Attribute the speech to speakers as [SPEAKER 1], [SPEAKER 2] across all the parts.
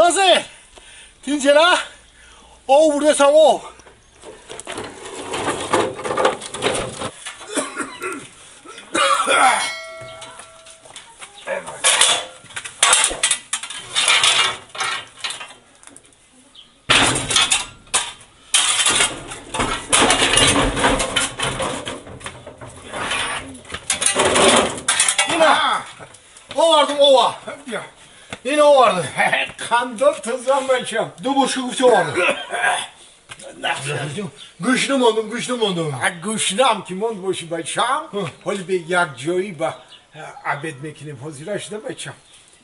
[SPEAKER 1] 阿妈子，听见了？我屋里上我。 Ова. Ин овард.
[SPEAKER 2] Қандо тузам бачам.
[SPEAKER 1] Ду бошка гуфти овард. Гушна мондум, гушна мондум.
[SPEAKER 2] Гушнаам ки монд боши бачам, ҳоли бе як ҷоӣ ба обед мекунем. Ҳозира шуда бачам.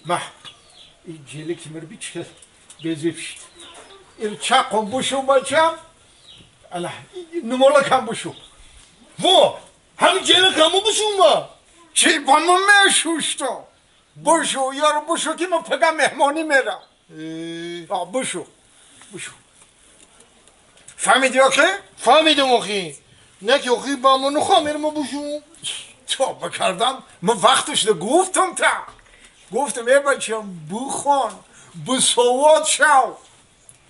[SPEAKER 2] Ма ин ҷеле ки мир бичка безеб шид. Ин чақом бушу бачам. Ала нумолакам бушу.
[SPEAKER 1] Во, ҳамин ҷеле каму бушу ма.
[SPEAKER 2] Чи ба мо мешушто? Бушу, ёро бушу ки мо пага меҳмонӣ мерам. Бушу, бушу. Фаҳмидӣ охи?
[SPEAKER 1] Фаҳмидам охи. Не ки охи ба мо нухоҳ мерам мо бушу.
[SPEAKER 2] Тоба кардам, мо вақташда гуфтам та. Гуфтам э бачам бухон, бусовод шав.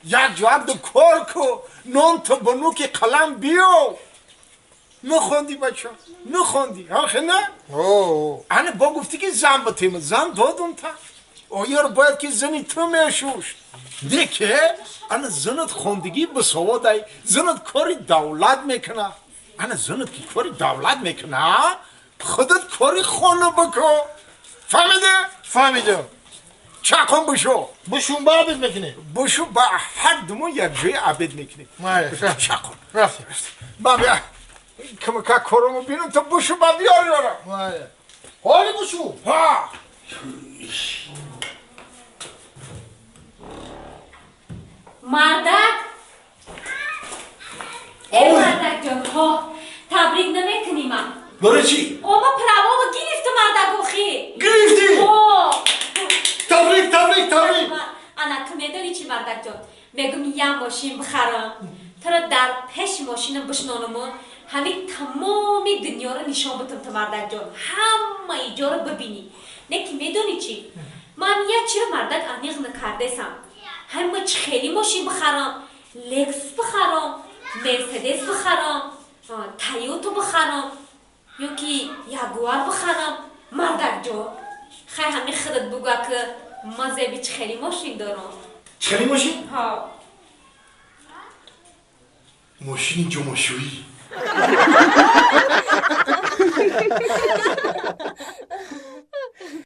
[SPEAKER 2] Як ҷоак ду кор ку, нон то ба нуки қалам биё. Нахондӣ бачам, нахондӣ. Охи на? Ана бо гуфтӣ ки зан батема, зан додум та. Оёр бояд ки зани ту мешушт. Не ки ана занат хондагӣ бисоводай, занат кори давлат мекуна. Ана занат ки кори давлат мекуна, худат кори хона бикун. Фаҳмидӣ?
[SPEAKER 1] Фаҳмидам.
[SPEAKER 2] Чақон бушу.
[SPEAKER 1] Бушум ба обед мекунем.
[SPEAKER 2] Бушу ба ҳар думон як ҷои обед мекунем. Чақон.
[SPEAKER 1] Рафтем.
[SPEAKER 2] Ба бия. Кама корому бинам то бушу ба биёр ёра.
[SPEAKER 1] Ҳоли бушу.
[SPEAKER 2] Ҳа.
[SPEAKER 3] Мардак? Э мардак ҷон, ҳо, табрик намекунӣ ман.
[SPEAKER 1] Барои чӣ?
[SPEAKER 3] Ома праворо гирифту мардак охи.
[SPEAKER 1] Гирифтӣ?
[SPEAKER 3] Ҳо.
[SPEAKER 1] Табрик, табрик, табрик.
[SPEAKER 3] Ана ту медонӣ чӣ мардак ҷон? Мегум я мошин бихарам. Туро дар пеши мошинам бишнонаму ҳамин тамоми дунёро нишон бутам ту мардак ҷон. Ҳамаи ҷоро бибинӣ. Не ки медонӣ чӣ? Ман як чиро мардак аниқ накардесам. Ҳама чӣ хеле мошин бихарам, Лексус бихарам, Мерседес бихарам, Тойота бихарам, ё ки Ягуар бихарам. Мардак ҷон, хай ҳамин худат буга ки ман зеби чӣ хеле мошин дорам.
[SPEAKER 1] Чӣ хеле мошин?
[SPEAKER 3] Ҳа.
[SPEAKER 1] Мошини ҷомашӯӣ.